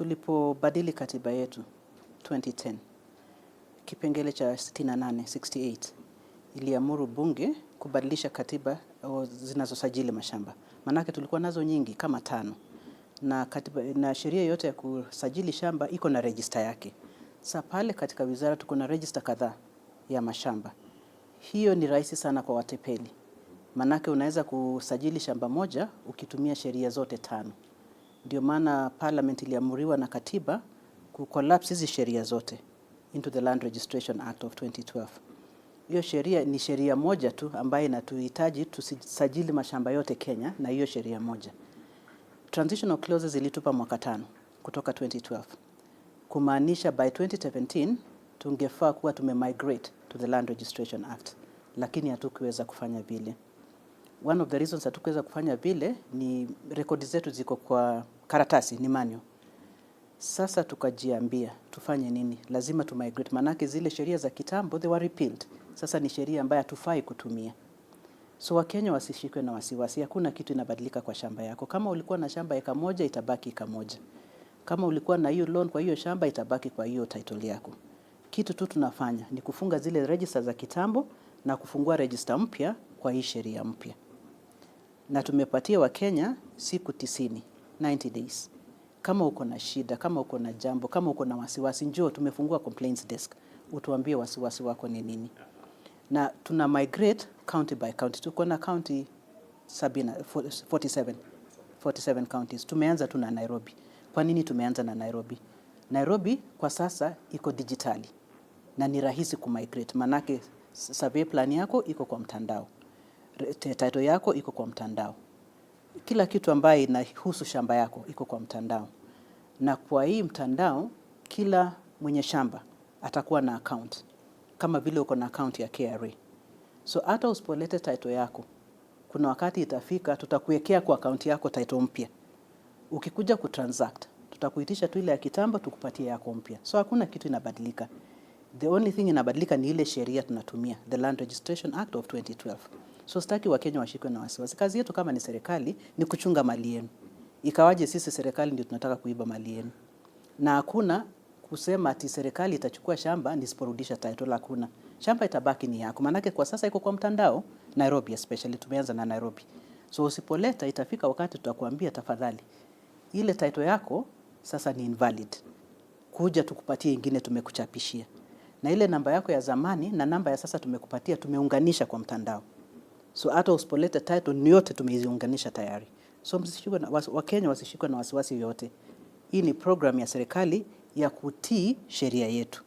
Tulipobadili katiba yetu 2010, kipengele cha 68, 68 iliamuru bunge kubadilisha katiba zinazosajili mashamba. Manake tulikuwa nazo nyingi kama tano, na katiba, na sheria yote ya kusajili shamba iko na register yake. Sasa pale katika wizara tuko na register kadhaa ya mashamba. Hiyo ni rahisi sana kwa watepeli, manake unaweza kusajili shamba moja ukitumia sheria zote tano. Ndio maana parliament iliamuriwa na katiba kucollapse hizi sheria zote into the Land Registration Act of 2012. Hiyo sheria ni sheria moja tu ambayo inatuhitaji tusajili mashamba yote Kenya na hiyo sheria moja. Transitional clauses ilitupa mwaka 5 kutoka 2012, kumaanisha by 2017 tungefaa kuwa tumemigrate to the Land Registration Act, lakini hatukuweza kufanya vile. One of the reasons hatukuweza kufanya vile ni rekodi zetu ziko kwa karatasi, ni manual. Sasa tukajiambia tufanye nini? Lazima tu migrate, manake zile sheria za kitambo, they were repealed. Sasa ni sheria ambayo hatufai kutumia. So Wakenya wasishikwe na wasiwasi, hakuna kitu inabadilika kwa shamba yako. Kama ulikuwa na shamba eka 1, itabaki eka 1. Kama ulikuwa na hiyo loan kwa hiyo shamba, itabaki kwa hiyo title yako. Kitu tu tunafanya ni kufunga zile register za kitambo na kufungua register mpya kwa hii sheria mpya, na tumepatia Wakenya siku 90, 90 days. Kama uko na shida, kama uko na jambo, kama uko na wasiwasi, njoo, tumefungua complaints desk, utuambie wasiwasi wako ni nini. Na tuna migrate county by county. Tuko na county 47, 47 counties. Tumeanza tu na Nairobi. Kwa nini tumeanza na Nairobi? Nairobi kwa sasa iko digitali na ni rahisi kumigrate, manake survey plan yako iko kwa mtandao, title yako iko kwa mtandao, kila kitu ambaye inahusu shamba yako iko kwa mtandao. Na kwa hii mtandao, kila mwenye shamba atakuwa na account kama vile uko na account ya KRA. So hata usipolete title yako, kuna wakati itafika tutakuwekea kwa account yako title mpya. Ukikuja kutransact, tutakuitisha tu ile ya kitambo tukupatie yako mpya. So hakuna kitu inabadilika. The only thing inabadilika ni ile sheria tunatumia, the Land Registration Act of 2012. So sitaki Wakenya washikwe na wasiwasi. Kazi yetu kama ni serikali ni kuchunga mali yenu. Ikawaje sisi serikali ndio tunataka kuiba mali yenu? Na hakuna kusema ati serikali itachukua shamba nisiporudisha title. Hakuna. Shamba itabaki ni yako, maanake kwa sasa iko kwa mtandao, Nairobi especially, tumeanza na Nairobi. So usipoleta, itafika wakati tutakuambia, "Tafadhali, ile title yako sasa ni invalid, kuja tukupatie ingine tumekuchapishia, na ile namba yako ya zamani na namba ya sasa tumekupatia, tumeunganisha kwa mtandao." So hata usipoleta title, ni yote tumeiunganisha tayari. So msishikwe na Wakenya wasishikwe na wasiwasi yoyote. Hii ni program ya serikali ya kutii sheria yetu.